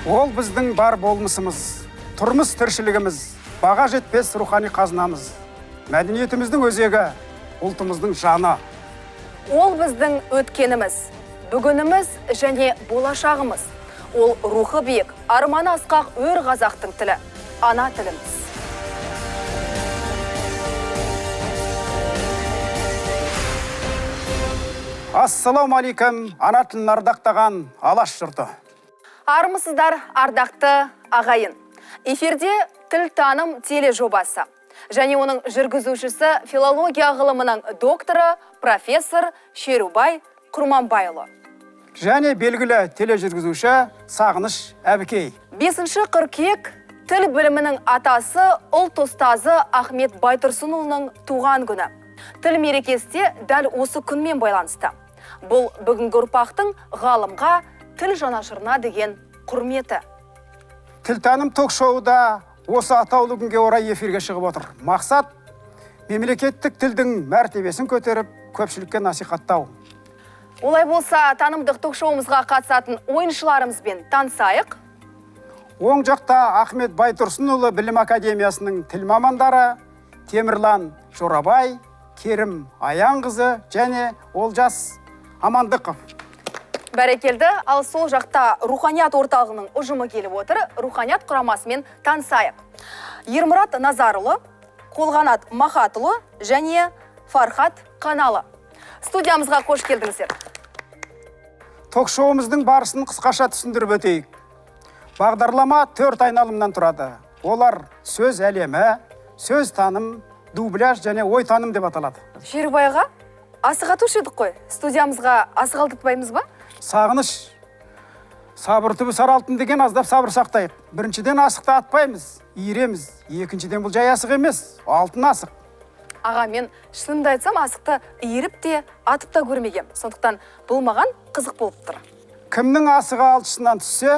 Ол біздің бар болмысымыз, тұрмыс тіршілігіміз, баға жетпес рухани қазынамыз, мәдениетіміздің өзегі, ұлтымыздың жаны. Ол біздің өткеніміз, бүгініміз және болашағымыз. Ол рухы биік, арманы асқақ өр қазақтың тілі, ана тіліміз. Ассалаумағалейкум, ана тілін ардақтаған Алаш жұрты. Армысыздар, ардақты ағайын. Эфирде Тіл таным тележобасы. Және оның жүргізушісі филология ғылымының докторы, профессор Шерубай Құрманбайұлы. Және белгілі тележүргізуші Сағыныш Әбікей. 5 қыркүйек тіл білімінің атасы, ұлт ұстазы Ахмет Байтұрсынұлының туған күні. Тіл мерекесі де дәл осы күнмен байланысты. Бұл бүгінгі ұрпақтың ғалымға, тіл жанашырына деген құрметі. Тілтаным ток-шоуы да осы атаулы күнге орай эфирге шығып отыр. Мақсат мемлекеттік тілдің мәртебесін көтеріп, көпшілікке насихаттау. Олай болса, танымдық ток-шоуымызға қатысатын ойыншыларымызбен танысайық. Оң жақта Ахмет Байтұрсынұлы Білім Академиясының тіл мамандары Темірлан Жорабай, Керім Аянқызы және Олжас Амандықов. Бәрекелді, ал сол жақта Руханият орталығының ұжымы келіп отыр. Руханият құрамасымен танысайық. Ермұрат Назарұлы, Қолғанат Махатұлы және Фархат Қаналы. Студиямызға қош келдіңіздер. Ток-шоуымыздың барысын қысқаша түсіндіріп өтейік. Бағдарлама 4 айналымнан тұрады. Олар сөз әлемі, сөз таным, дубляж және ой таным деп аталады. Шерубайға асық атушы едік қой. Студиямызға асық алдыртпаймыз ба? Сағыныш, сабыр түбі сары алтын деген, аздап сабыр сақтайық. Біріншіден, асықты атпаймыз, иіреміз. Екіншіден, бұл жай асық емес, алтын асық. Аға, мен шынымды айтсам, асықты иіріп те, атып та көрмегем. Сондықтан бұл маған қызық болып тұр. Кімнің асығы алтышынан түссе,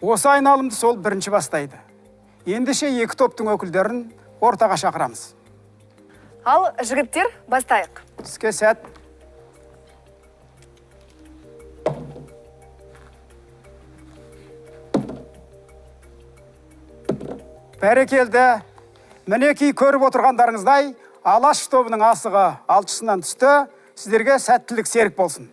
осы айналымды сол бірінші бастайды. Ендеше екі топтың өкілдерін ортаға шақырамыз. Ал, жігіттер, бастайық. Іске сәт. Бәрекелді. Мінекей көріп отырғандарыңыздай, Алаш тобының асығы алтышынан түсті. Сіздерге сәттілік серік болсын.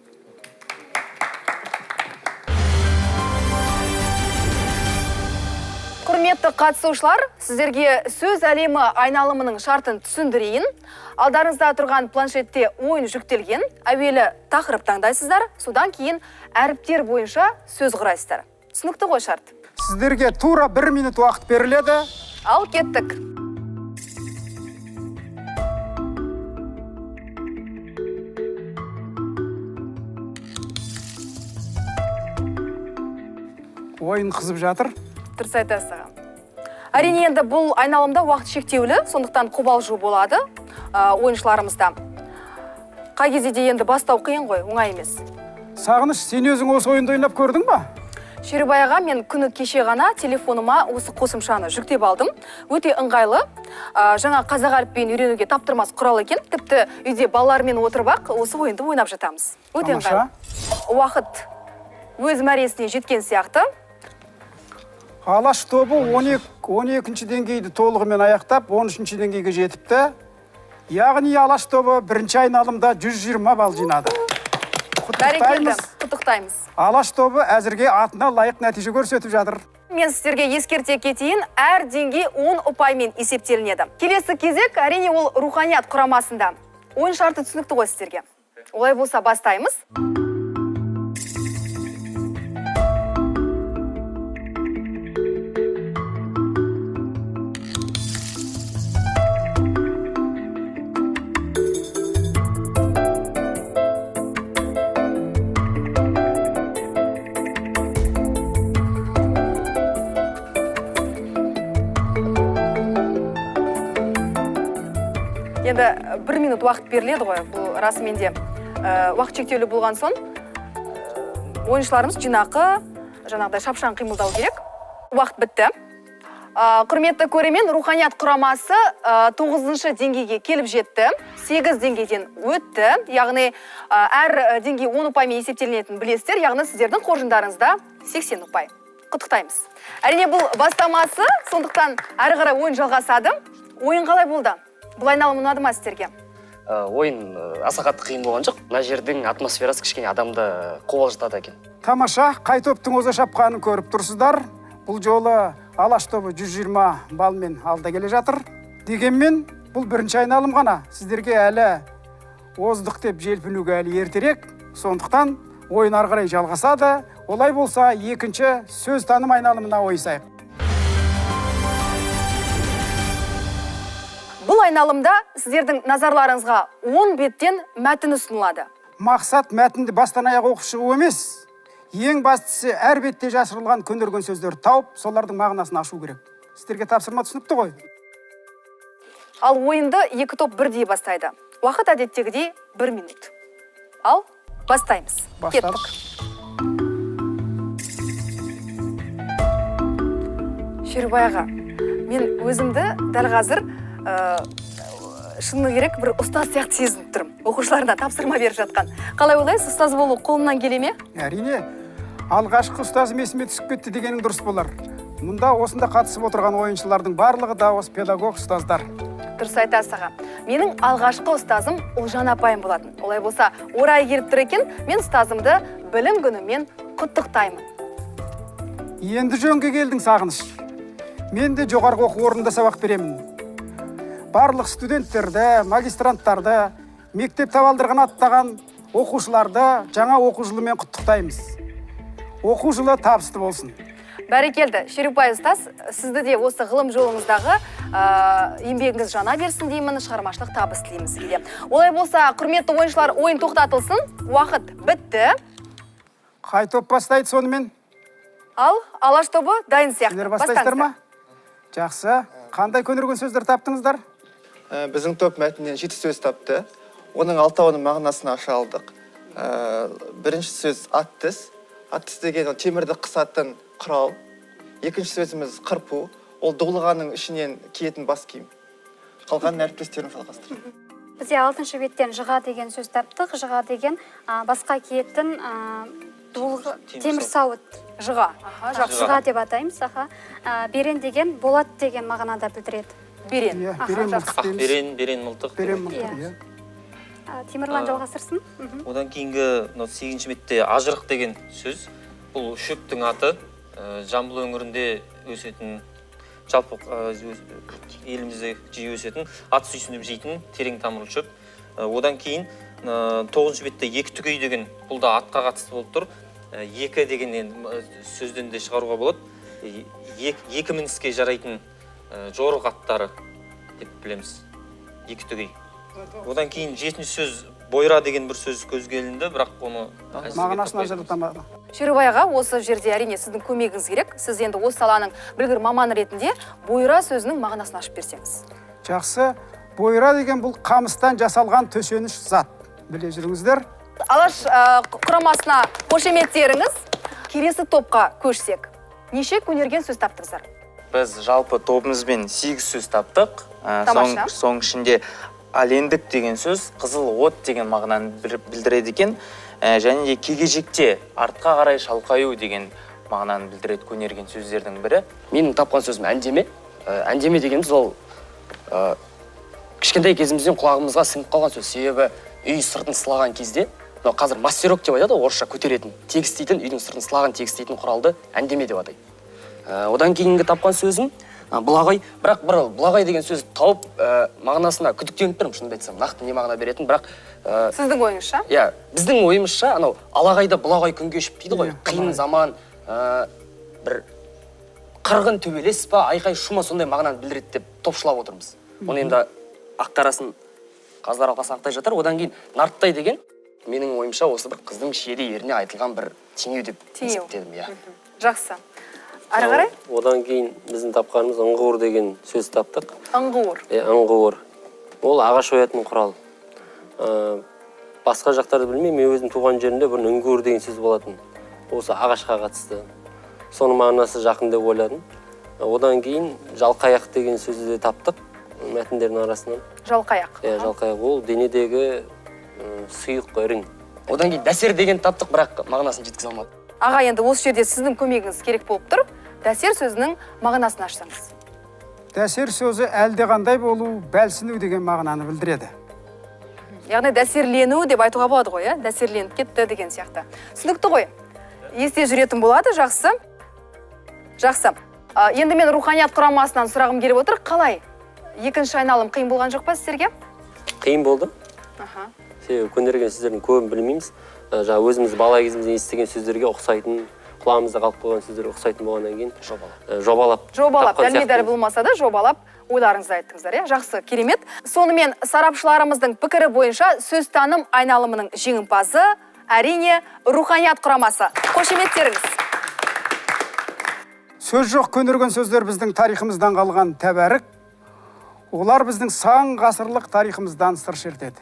Құрметті қатысушылар, сіздерге сөз әлемі айналымының шартын түсіндірейін. Алдарыңызда тұрған планшетте ойын жүктелген. Әуелі тақырып таңдайсыздар, содан кейін әріптер бойынша сөз құрайсыздар. Түсінікті ғой шарт? Сіздерге тура 1 минут уақыт беріледі. Ал кеттік. Ойын қызып жатыр. Дұрыс айтасыз, аға. Әрине, енді бұл айналымда уақыт шектеулі, сондықтан қобалжу болады, ойыншыларымызда. Қай кезде де енді бастау қиын ғой, оңай емес. Сағыныш, сен өзің осы ойынды ойнап көрдің ба? Шерубай аға, мен күні кеше ғана телефоныма осы қосымшаны жүктеп алдым. Өте ыңғайлы. Жаңа қазақ әліпбиін үйренуге таптырмас құрал екен. Тіпті үйде балалармен отырып ақ осы ойынды ойнап жатамыз. Өте Тамаша. ыңғайлы. Уақыт өз мәресіне жеткен сияқты. Алаш тобы 12-ші деңгейді толығымен аяқтап, 13-ші деңгейге жетіпті. Яғни Алаш тобы бірінші айналымда 120 балл жинады. Бәрекелді, Құттықтаймыз. құттықтаймыз. Алаш тобы әзірге атына лайық нәтиже көрсетіп жатыр. Мен сіздерге ескерте кетейін, әр деңгей 10 ұпаймен есептелінеді. Келесі кезек, әрине, ол Руханият құрамасында. Ойын шарты түсінікті ғой сіздерге. Олай болса бастаймыз. Енді 1 минут уақыт беріледі ғой, бұл расымен де, уақыт шектеулі болған соң, ойыншыларымыз жинақы, жаңағыдай шапшаң қимылдау керек. Уақыт бітті. Құрметті көрермен, Руханият құрамасы, 9-шы деңгейге келіп жетті. 8 деңгейден өтті. Яғни, әр деңгей 10 ұпаймен есептелінетінін білесіздер. Яғни сіздердің қоржындарыңызда 80 ұпай. Құттықтаймыз. Әрине, бұл бастамасы, сондықтан әрі қарай ойын жалғасады. Ойын қалай болды? Бұл айналым ұнады ма сіздерге? Ойын аса қатты қиын болған жоқ. Мына жердің атмосферасы кішкене адамды қобалжытады екен. Тамаша, қай топтың оза шапқанын көріп тұрсыздар. Бұл жолы Алаш тобы 120 балмен алда келе жатыр. Дегенмен бұл бірінші айналым ғана. Сіздерге әлі оздық деп желпінуге әлі ертерек. Сондықтан ойын ары қарай жалғасады. Олай болса, екінші сөз таным айналымына ойысайық. Бұл айналымда сіздердің назарларыңызға 10 беттен мәтін ұсынылады. Мақсат мәтінді бастан аяқ оқып шығу емес. Ең бастысы әр бетте жасырылған көнерген сөздерді тауып, солардың мағынасын ашу керек. Сіздерге тапсырма түсінікті ғой? Ал ойынды екі топ бірдей бастайды. Уақыт әдеттегідей 1 минут. Ал бастаймыз. Бастадық. Шерубай аға, мен өзімді дәл қазір шыны керек бір ұстаз сияқты сезініп тұрмын. Оқушыларына тапсырма беріп жатқан. Қалай ойлайсыз, ұстаз болу қолымнан келе ме? Әрине, алғашқы ұстазым есіме түсіп кетті дегенің дұрыс болар. Мұнда осында қатысып отырған ойыншылардың барлығы да осы педагог ұстаздар. Дұрыс айтасыз, аға. Менің алғашқы ұстазым Ұлжан апайым болатын. Олай болса, орайы келіп тұр екен, мен ұстазымды білім күнімен құттықтаймын. Енді жөнге келдің, Сағыныш. Мен де жоғарғы оқу орнында сабақ беремін. Барлық студенттерді, магистранттарды, мектеп табалдырығын аттаған оқушыларды жаңа оқу жылымен құттықтаймыз. Оқу жылы табысты болсын. Бәрекелді. Шерубай ұстаз, сізді де осы ғылым жолыңыздағы еңбегіңіз жана берсін деймін, шығармашылық табыс тілеймін сізге де. Олай болса, құрметті ойыншылар, ойын тоқтатылсын. Уақыт бітті. Қай топ бастайды сонымен? Ал, Алаш тобы дайын сияқты. Сіздер бастайсыздар ма? Жақсы. Қандай көнерген сөздер таптыңыздар? Біздің топ мәтіннен 7 сөз тапты. Оның 6-ауының мағынасын аша алдық. Бірінші сөз ат тіс. Ат тіс деген ол темірді қысатын құрал. Екінші сөзіміз қырпу. Ол дулығаның ішінен киетін бас киім. Қалғанын әріптестерім жалғастырады. Бізде 6-шы беттен жыға деген сөз таптық. Жыға деген басқа киетін темір сауыт. Жыға. Жақсы. Жыға деп атаймыз. Берен деген болат деген мағынада білдіреді. Берен. Берен мылтық дейміз. Берен, берен мылтық. Берен мылтық, иә. Темірлан жалғастырсын. Одан кейінгі 8-ші бетте ажырық деген сөз. Бұл шөптің аты. Жамбыл өңірінде өсетін, жалпы елімізде жиі өсетін, ат сүйсініп жейтін терең тамырлы шөп. Одан кейін 9-шы бетте екі түгей деген, бұл да атқа қатысты болып тұр. Екі деген енді сөзден де шығаруға болады. Екі мініске жарайтын жорық аттары деп білеміз. Екі түгей. Одан кейін 7-ші сөз бойра деген бір сөз көзге ілінді, бірақ оны әзірге мағынасын таппай ажырата алмадым. Шерубай аға, осы жерде әрине сіздің көмегіңіз керек. Сіз енді осы саланың білгір маманы ретінде бойра сөзінің мағынасын ашып берсеңіз. Жақсы. Бойра деген бұл қамыстан жасалған төсеніш зат. Біле жүріңіздер. Алаш құрамасына қошеметтеріңіз. Келесі топқа көшсек. Неше көнерген сөз таптыңыздар? Біз жалпы тобымызбен 8 сөз таптық. Тамаша. Соның ішінде алендік деген сөз қызыл от деген мағынаны білдіреді екен. Және де кегежекте артқа қарай шалқаю деген мағынаны білдіреді көнерген сөздердің бірі. Менің тапқан сөзім әндеме. Әндеме дегеніміз ол кішкентай кезімізден құлағымызға сіңіп қалған сөз. Себебі үй сыртын сылаған кезде, мынау қазір мастерок деп айтады ғой, орысша көтеретін, тегістейтін, үйдің сыртын сылаған тегістейтін құралды әндеме деп атайды. Одан кейінгі тапқан сөзім бұлағай. Бірақ бір бұлағай деген сөзді тауып, мағынасына күдіктеніп тұрмын, шынымды айтсам, нақты не мағына беретінін, бірақ, Сіздің ойыңызша? Иә, біздің ойымызша анау алағайда бұлағай күн кешіп дейді ғой, қиын заман, бір қырғын төбелес па, айқай шу ма, сондай мағынаны білдіреді деп топшылап отырмыз. Оны енді ақ қарасын қазылар алқасы анықтай жатар. Одан кейін нарттай деген менің ойымша осы бір қыздың шиедей еріне айтылған бір теңеу деп Теңеу. есептедім, иә. Жақсы. Ары қарай? Одан кейін біздің тапқанымыз ыңғуыр деген сөз таптық. Ыңғуыр. Иә, ыңғуыр. Ол ағаш оятын құрал. Басқа жақтарды білмеймін, мен өзім туған жерімде бұрын үңгуір деген сөз болатын. Осы ағашқа қатысты. Соның мағынасы жақын деп ойладым. Одан кейін жалқаяқ деген сөзді де таптық мәтіндердің арасынан. Жалқаяқ. Иә, жалқаяқ ол денедегі сұйық ірің. Одан кейін дәсер деген таптық, бірақ мағынасын жеткізе алмадық. Аға, енді осы жерде сіздің көмегіңіз керек болып тұр. Дәсер сөзінің мағынасын ашсаңыз. Дәсер сөзі әлдеқандай болу, бәлсіну деген мағынаны білдіреді. Яғни дәсерлену деп айтуға болады ғой, иә? Дәсерленіп кетті деген сияқты. Түсінікті ғой. Есте жүретін болады, жақсы. Жақсы. Енді мен руханият құрамасынан сұрағым келіп отыр. Қалай? Екінші айналым қиын болған жоқ па сіздерге? Қиын болды. Аха. Себебі көнерген сөздердің көбін білмейміз. Жаңа өзіміз бала кезімізден естіген сөздерге ұқсайтын, құлағымызда қалып қойған сөздерге ұқсайтын болғаннан кейін Жобалап. Жобалап Жобалап, тапқан дәлме дәл сияқтымыз. болмаса да жобалап ойларыңызды айттыңыздар, иә? Жақсы, керемет. Сонымен сарапшыларымыздың пікірі бойынша сөзтаным айналымының жеңімпазы әрине руханият құрамасы. Қошеметтеріңіз. Сөз жоқ, көнерген сөздер біздің тарихымыздан қалған тәбәрік. Олар біздің сан ғасырлық тарихымыздан сыр шертеді.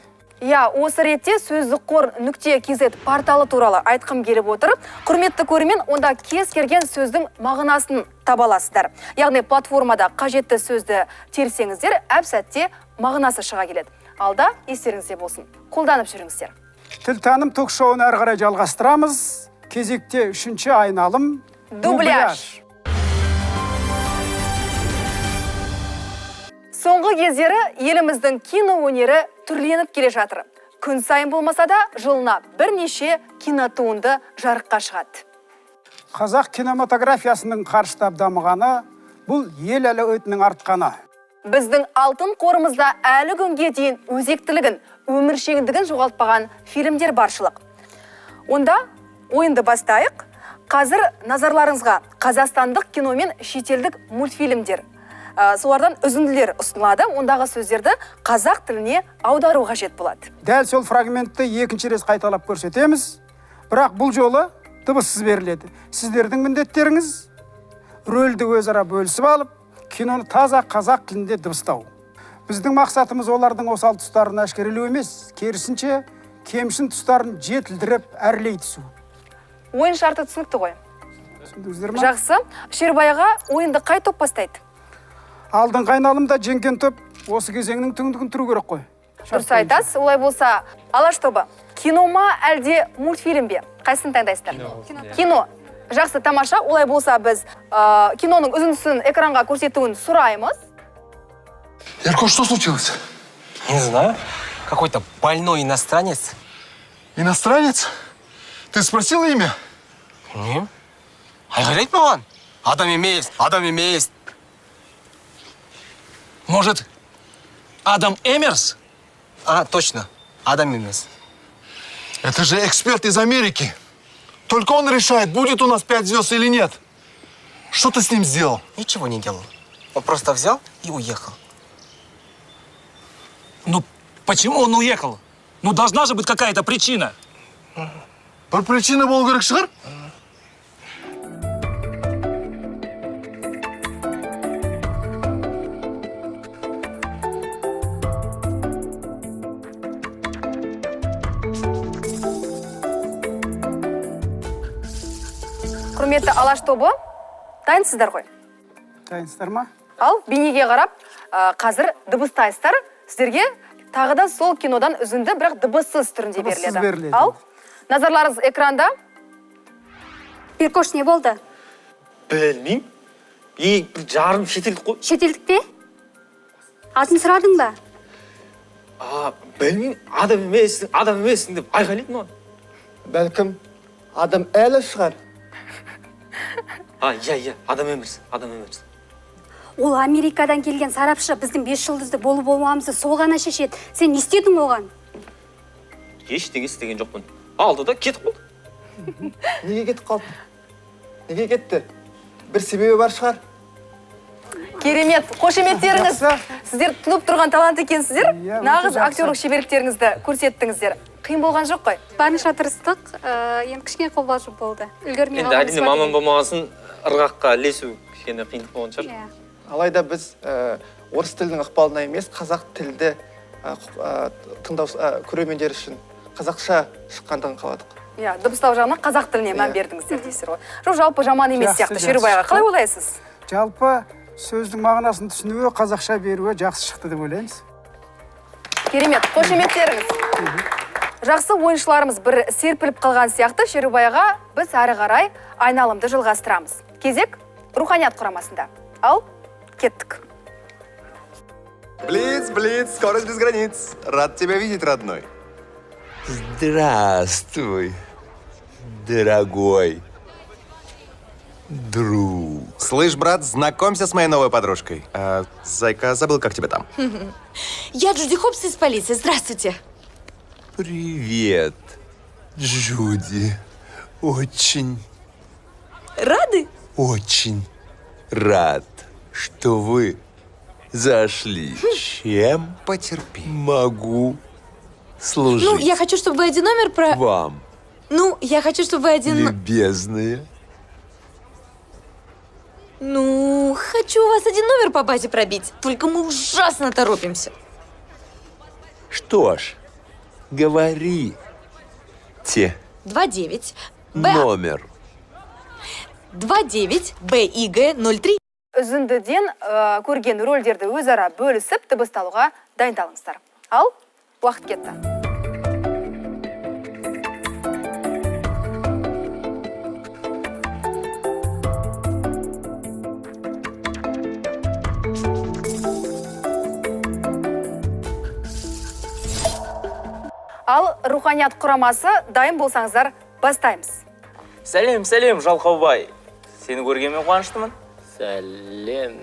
Иә, осы ретте сөздік қор нүкте kz порталы туралы айтқым келіп отыр. Құрметті көрермен, онда кез келген сөздің мағынасын таба аласыздар. Яғни платформада қажетті сөзді терсеңіздер, әп сәтте мағынасы шыға келеді. Алда естеріңізде болсын. Қолданып жүріңіздер. Тілтаным ток-шоуын әрі қарай жалғастырамыз. Кезекте үшінші айналым Дубляж. Соңғы кездері еліміздің кино өнері түрленіп келе жатыр. Күн сайын болмаса да жылына бірнеше кинотуынды жарыққа шығады. Қазақ кинематографиясының қарыштап дамығаны, бұл ел әлеуетінің артқаны. Біздің алтын қорымызда әлі күнге дейін өзектілігін, өміршеңдігін жоғалтпаған фильмдер баршылық. Онда ойынды бастайық. Қазір назарларыңызға қазақстандық кино мен шетелдік мультфильмдер, солардан үзінділер ұсынылады. Ондағы сөздерді қазақ тіліне аудару қажет болады. Дәл сол фрагментті екінші рет қайталап көрсетеміз. Бірақ бұл жолы дыбыссыз беріледі. Сіздердің міндеттеріңіз рөлді өзара бөлісіп алып, киноны таза қазақ тілінде дыбыстау. Біздің мақсатымыз олардың осал тұстарын әшкерелеу емес, керісінше кемшін тұстарын жетілдіріп, әрлей түсу. Ойын шарты түсінікті ғой? Түсіндіңіздер ме? Жақсы. Шербай аға, ойынды қай топ бастайды? Алдыңғы айналымда жеңген топ осы кезеңнің түңдігін түру керек қой. Дұрыс айтасыз. Олай болса, Алаш тобы, кино ма әлде мультфильм бе? Қайсысын таңдайсыздар? Кино. Кино. Жақсы, тамаша. Олай болса, біз киноның үзіндісін экранға көрсетуін сұраймыз. Ярко, что случилось? Не знаю. Какой-то больной иностранец. Иностранец? Ты спросил имя? Не. Айғайлайды маған. Адам емес, адам емес. Может, Адам Эмерс? А, точно. Адам емес. Это же эксперт из Америки. Только он решает, будет у нас 5 звезд или нет. Что ты с ним сделал? Ничего не делал. Он просто взял и уехал. Ну, почему он уехал? Ну, должна же быть какая-то причина. Бір причина болу керек шығар? Құрметті Алаш тобы, дайынсыздар ғой? Дайынсыздар ма? Ал бейнеге қарап, қазір дыбыстайсыздар. Сіздерге тағы да сол кинодан үзінді, бірақ дыбыссыз түрінде Дыбыссыз беріледі. Беріледі. Ал, назарларыңыз экранда. Беркош, не болды? Білмеймін, и бір жарым шетелдік қой. Шетелдік пе? Атын сұрадың ба? А, білмеймін, адам емессің, адам емессің деп айғайлайды маған. Бәлкім, Адам әлі шығар. А, иә, адам емес, адам емес. Ол Америкадан келген сарапшы, біздің бес жұлдызды болу болмауымызды сол ғана шешеді. Сен не істедің оған? Ештеңе істеген жоқпын, алды да кетіп қалды. Неге кетіп қалды? Неге кетті? Бір себебі бар шығар. Керемет, қошеметтеріңіз. Жақсы. Сіздер тұнып тұрған талант екенсіздер. Иә, өте Нағыз жақсы. актерлік шеберліктеріңізді көрсеттіңіздер. Қиын болған жоқ қой? Барынша тырыстық, енді кішкене қобалжу болды, үлгермей Енді қаламыз әрине, ба маман деген. болмаған соң ырғаққа ілесу кішкене қиындық болған шығар. Иә. Алайда біз орыс тілінің ықпалына емес, қазақ тілді тыңдау көрермендер үшін қазақша шыққандығын қаладық. Иә, дыбыстау жағынан қазақ тіліне мән Иә. бердіңіздер дейсіздер ғой. Жоқ, жалпы жаман емес Жақсы, сияқты. жақсы Шерубай аға, шықты. қалай ойлайсыз? Жалпы сөздің мағынасын түсінуі, қазақша беруі жақсы шықты деп ойлаймыз. Керемет, қошеметтеріңіз. Жақсы, ойыншыларымыз бір серпіліп қалған сияқты. Шерубай аға, біз әрі қарай айналымды жалғастырамыз. Кезек Руханият құрамасында. Ал, кеттік. Блиц, блиц, скорость без границ. Рад тебя видеть, родной. Здравствуй, дорогой друг. Слышь, брат, знакомься с моей новой подружкой. А, зайка, забыл, как тебя там. Я Джуди Хопс из полиции. Здравствуйте. Привет, Джуди. Очень, Рады? Очень рад, что вы зашли. Чем Потерпи. Могу служить Ну, я хочу, чтобы вы один номер про... вам, Ну, я хочу, чтобы вы один... любезные? Ну, хочу у вас один номер по базе пробить. Только мы ужасно торопимся. Что ж, говори. Те 29 Б... номер. 29 Б И Г 03. Үзіндіден көрген рөлдерді өзара бөлісіп, дыбысталуға дайындалыңыздар. Ал, уақыт кетті. Ал, Руханият құрамасы, дайын болсаңыздар, бастаймыз. Сәлем, сәлем, Жалқаубай. Сені көргеніме қуаныштымын. Сәлем,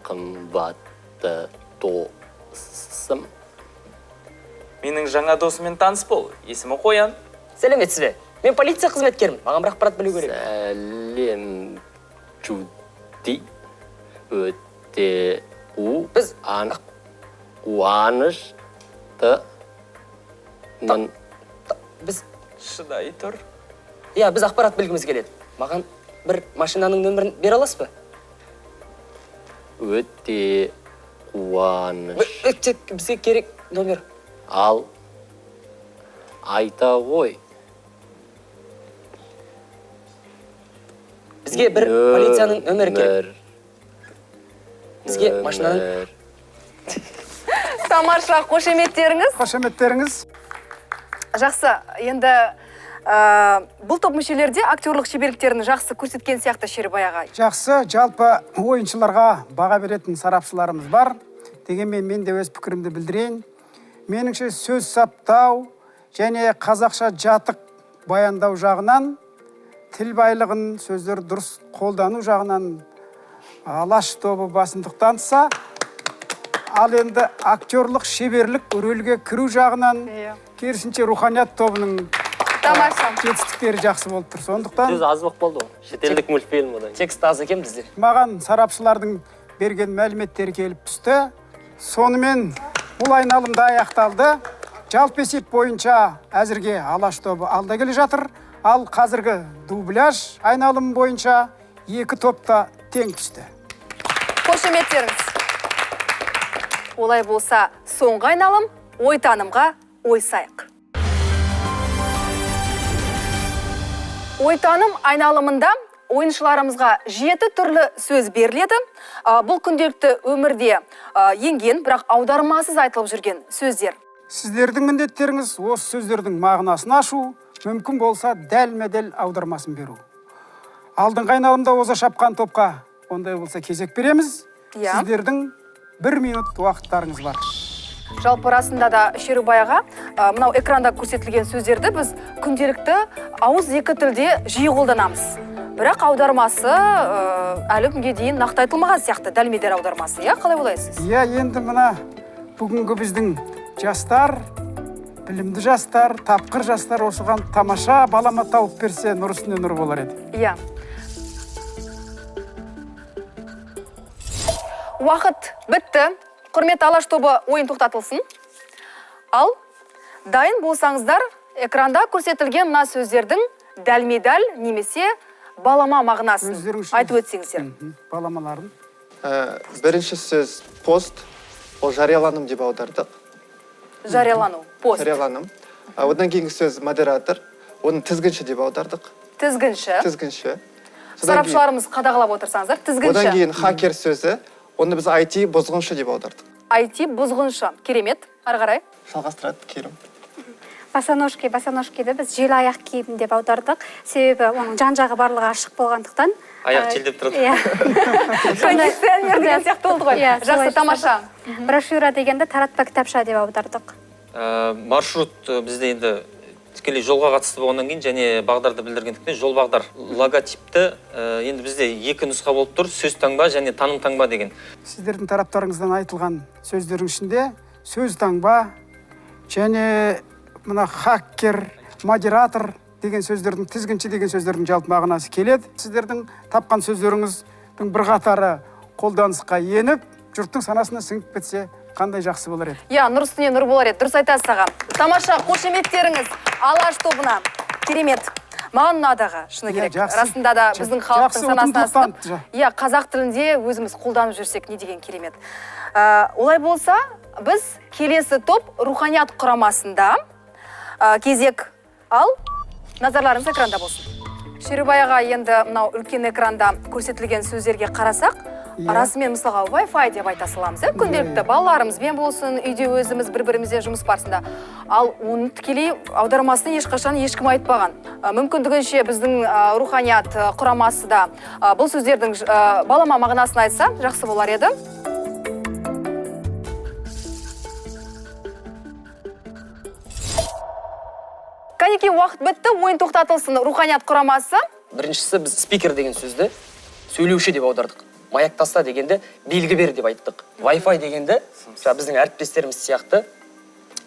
қымбатты досым. Менің жаңа досыммен таныс бол. Есімі Қоян. Сәлеметсіз бе? Мен полиция қызметкерімін. Маған бір ақпарат білу керек. Сәлем, Джуди. Өте Біз қуаныштымын. Біз Шыдай тұр. Иә, біз ақпарат білгіміз келеді. Маған бір машинаның нөмірін бере аласыз ба? Өте қуаныш. Тек бізге керек номер. Ал, айта ғой. Бізге бір полицияның нөмірі керек. Бізге машинаның Нөмір. Тамаша, қошеметтеріңіз. Қошеметтеріңіз. Жақсы, енді бұл топ мүшелері де актерлық шеберліктерін жақсы көрсеткен сияқты, Шербай аға. Жақсы, жалпы ойыншыларға баға беретін сарапшыларымыз бар. Дегенмен мен де өз пікірімді білдірейін. Меніңше, сөз саптау және қазақша жатық баяндау жағынан, тіл байлығын, сөздер дұрыс қолдану жағынан Алаш тобы басымдық танытса, ал енді актерлық шеберлік, рөлге кіру жағынан керісінше Руханият тобының Тамаша. жетістіктері жақсы болып тұр. Сондықтан Сөз аз болып қалды ғой. Шетелдік мультфильм одан. Текст аз екен бізде. Маған сарапшылардың берген мәліметтері келіп түсті. Сонымен бұл айналым да аяқталды. Жалпы есеп бойынша әзірге Алаш тобы алда келе жатыр. Ал қазіргі дубляж айналымы бойынша екі топта тең түсті. Қошеметтеріңіз. Олай болса, соңғы айналым ойтанымға ойсайық. Ойтаным айналымында ойыншыларымызға 7 түрлі сөз беріледі. Бұл күнделікті өмірде енген, бірақ аудармасыз айтылып жүрген сөздер. Сіздердің міндеттеріңіз осы сөздердің мағынасын ашу, мүмкін болса дәлме-дәл аудармасын беру. Алдыңғы айналымда оза шапқан топқа ондай болса кезек береміз. Иә. Сіздердің 1 минут уақыттарыңыз бар. Жалпы расында да, Шерубай аға, мынау экранда көрсетілген сөздерді біз күнделікті ауыз екі тілде жиі қолданамыз. Бірақ аудармасы әлі күнге дейін нақты айтылмаған сияқты, дәлме-дәл аудармасы, иә, қалай ойлайсыз? Иә, енді мына бүгінгі біздің жастар, білімді жастар, тапқыр жастар осыған тамаша балама тауып берсе, нұр үстіне нұр болар еді. Иә. Уақыт бітті. Құрметті Алаш тобы, ойын тоқтатылсын. Ал, дайын болсаңыздар, экранда көрсетілген мына сөздердің дәлме-дәл немесе балама мағынасын айтып өтсеңіздер. Баламаларын. Бірінші сөз пост, ол жарияланым деп аудардық. Жариялану, пост. Жарияланым. Одан кейінгі сөз модератор, оны тізгінші деп аудардық. Тізгінші. Тізгінші. Сарапшыларымыз қадағалап отырсаңыздар, тізгінші. Одан кейін хакер сөзі, оны біз IT бұзғыншы деп аудардық. IT бұзғыншы. Керемет. Ары қарай. Жалғастырады Керім. Босоножки, босоножкиді біз жел аяқ киім деп аудардық. Себебі оның жан жағы барлығы ашық болғандықтан. Аяқ желдеп тұрады. Иә. Кондиционер деген сияқты болды ғой. Иә, Жақсы, солай тамаша. жасадық. Брошюра дегенді таратпа кітапша деп аудардық. Маршрут бізде енді тікелей жолға қатысты болғаннан кейін және бағдарды білдіргендіктен жол бағдар. Логотипті енді бізде екі нұсқа болып тұр: сөз таңба және таным таңба деген. Сіздердің тараптарыңыздан айтылған сөздердің ішінде сөз таңба және мына хакер, модератор деген сөздердің, тізгінші деген сөздердің жалпы мағынасы келеді. Сіздердің тапқан сөздеріңіздің бірқатары қолданысқа еніп, жұрттың санасына сіңіп кетсе, қандай жақсы болар еді. Иә, нұр үстіне нұр болар еді. Дұрыс айтасыз, аға. Тамаша, қошеметтеріңіз Алаш тобына. Керемет. Маған ұнады, аға, шыны Иә, керек. жақсы. Расында да біздің халықтың Жақсы, санасына ұтымдылық сіңіп, танытты. иә, қазақ тілінде өзіміз қолданып жүрсек, не деген керемет. Олай болса, біз келесі топ руханият құрамасында кезек ал, назарларыңыз экранда болсын. Шерубай аға, енді мынау үлкен экранда көрсетілген сөздерге қарасақ, расымен мысалға Wi-Fi деп айта саламыз, иә, күнделікті балаларымызбен болсын, үйде өзіміз бір-бірімізде жұмыс барысында. Ал оны тікелей аудармасын ешқашан ешкім айтпаған. Мүмкіндігінше біздің руханият құрамасы да бұл сөздердің балама мағынасын айтса, жақсы болар еді. Кәнекей, уақыт бітті, ойын тоқтатылсын. Руханият құрамасы. Біріншісі, біз спикер деген сөзді сөйлеуші деп аудардық. Маяк таста дегенді белгі бер деп айттық. Wi-Fi дегенді жаңа біздің әріптестеріміз сияқты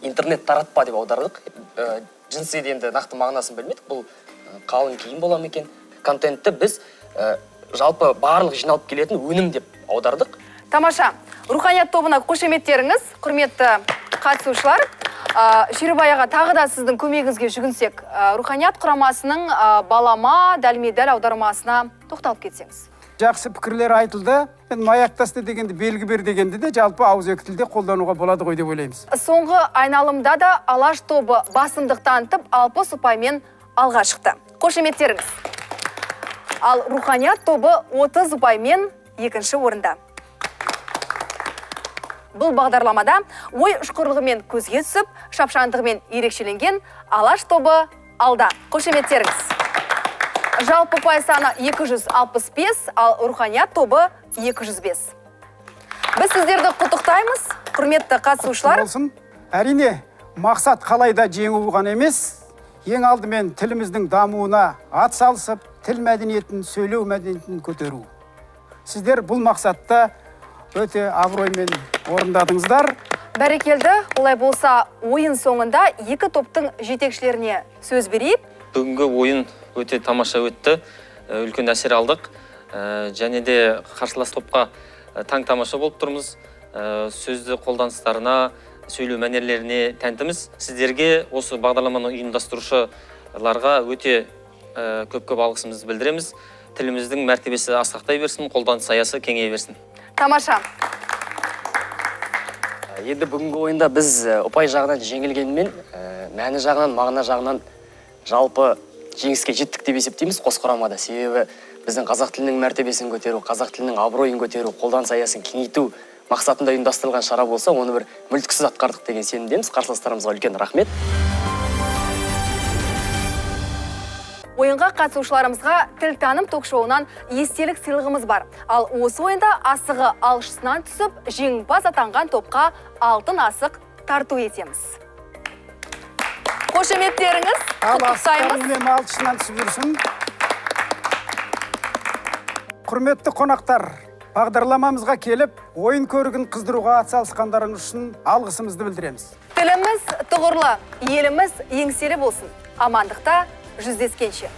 интернет таратпа деп аудардық. Джинсы енді нақты мағынасын білмедік. Бұл қалың киім бола ма екен? Контентті біз жалпы барлық жиналып келетін өнім деп аудардық. Тамаша. Руханият тобына қошеметтеріңіз, құрметті қатысушылар. Шерубай аға, тағы да сіздің көмегіңізге жүгінсек, руханият құрамасының балама дәлме-дәл аудармасына тоқталып кетсеңіз. Жақсы пікірлер айтылды. Енді маяк таста дегенді, белгі бер дегенді де жалпы ауызекі тілде қолдануға болады ғой деп ойлаймыз. Соңғы айналымда да Алаш тобы басымдық танытып, 60 ұпаймен алға шықты. Қошеметтеріңіз. Ал руханият тобы 30 ұпаймен екінші орында. Бұл бағдарламада ой ұшқырлығымен көзге түсіп, шапшаңдығымен ерекшеленген Алаш тобы алда. Қошеметтеріңіз. Жалпы ұпай саны 265, ал руханият тобы 205. Біз сіздерді құттықтаймыз, құрметті қатысушылар. Құтты болсын. Әрине, мақсат қалай да жеңу ғана емес, ең алдымен тіліміздің дамуына ат салысып, тіл мәдениетін, сөйлеу мәдениетін көтеру. Сіздер бұл мақсатты өте абыроймен орындадыңыздар. Бәрекелді, олай болса, ойын соңында екі топтың жетекшілеріне сөз берейік. Бүгінгі ойын өте тамаша өтті, үлкен әсер алдық. Және де қарсылас топқа таң тамаша болып тұрмыз. Сөзді қолданыстарына, сөйлеу мәнерлеріне тәнтіміз. Сіздерге осы бағдарламаны ұйымдастырушыларға өте көп-көп алғысымызды білдіреміз. Тіліміздің мәртебесі асқақтай берсін, қолданыс аясы кеңейе берсін. Тамаша. Енді бүгінгі ойында біз ұпай жағынан жеңілгенмен, мәні жағынан, мағына жағынан жалпы жеңіске жеттік деп есептейміз қос құрамада. Себебі біздің қазақ тілінің мәртебесін көтеру, қазақ тілінің абыройын көтеру, қолданыс аясын кеңейту мақсатында ұйымдастырылған шара болса, оны бір мүлтіксіз атқардық деген сенімдеміз. Қарсыластарымызға үлкен рахмет. Ойынға қатысушыларымызға тіл таным ток-шоуынан естелік сыйлығымыз бар. Ал осы ойында асығы алшысынан түсіп, жеңімпаз атанған топқа алтын асық тарту етеміз. Қошеметтеріңіз, Ал құттықтаймыз. асықтар үнемі алшысынан түсіп жүрсін. Құрметті қонақтар, бағдарламамызға келіп, ойын көрігін қыздыруға атсалысқандарыңыз үшін алғысымызды білдіреміз. Тіліміз тұғырлы, еліміз еңселі болсын. Амандықта жүздескенше.